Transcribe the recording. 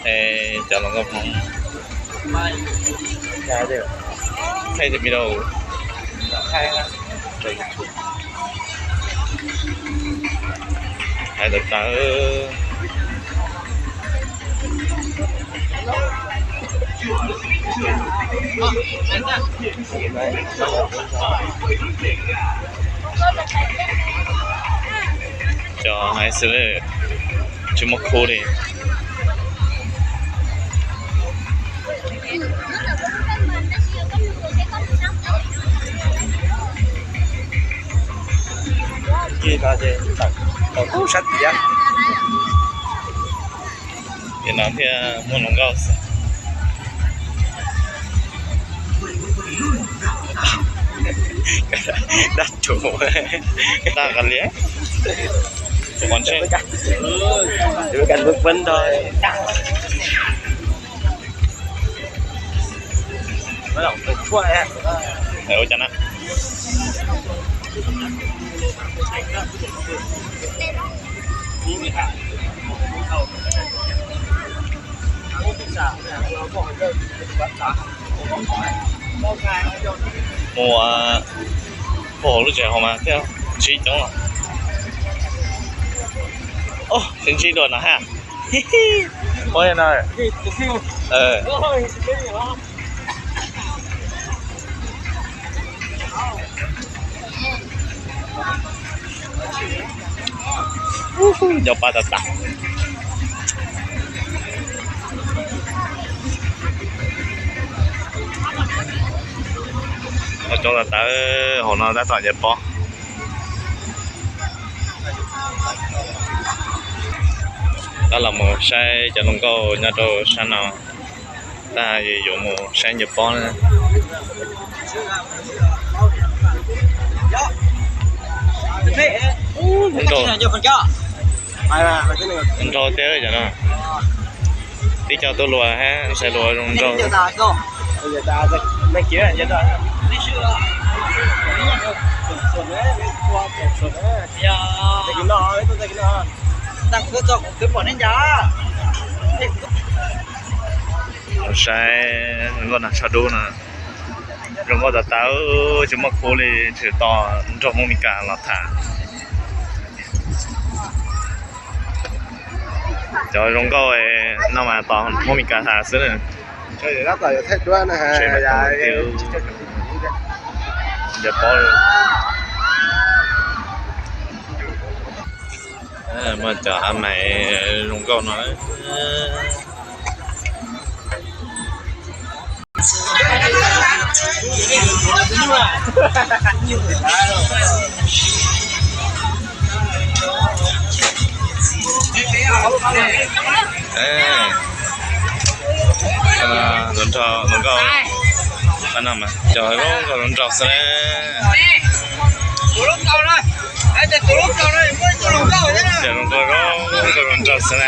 Es cov hluas nkauj Hmoob thaij tus me rau hais tawv tawv. Cov hais xwb, tsis muaj khub li. Ces no ces tawm tau tub sab tiav. Ces no thiaj muaj hluas nkauj xwb. Dab tsuas, dab qas lias, tus qos ntsej. Ua cas na? Mus, ua, puag hauv lub tsev hauv mas thiaj ntsib coob os. Ov, tsis ntsib dua no hab. Ov, no. Nco pab tas tas. Coob tas tas, hauv no tab tom ncaws pob. Tab los mus saib cov hluas nkauj nyob rau sab no, tab yuav mus saib ncaws pob na. Nrau tiag cov no. Tib co tuaj luas hab, sai luas zoo nraug. Saib zoo nkauj nag tsho dub no. Zoo nkauj tas tas, tsis muaj khub li, tseem tos nraug Hmoob Mes Kas los tham. Cov zoo nkauj no mas tos Hmoob Mes Kas tham xwb na. Ncaws pob, muaj cov av mais zoo nkauj no. Hluas nraug, hluas nkauj, no mas cov zoo nkauj hluas nraug xwb na. Cov hluas nkauj zoo nkauj hluas nraug xwb na.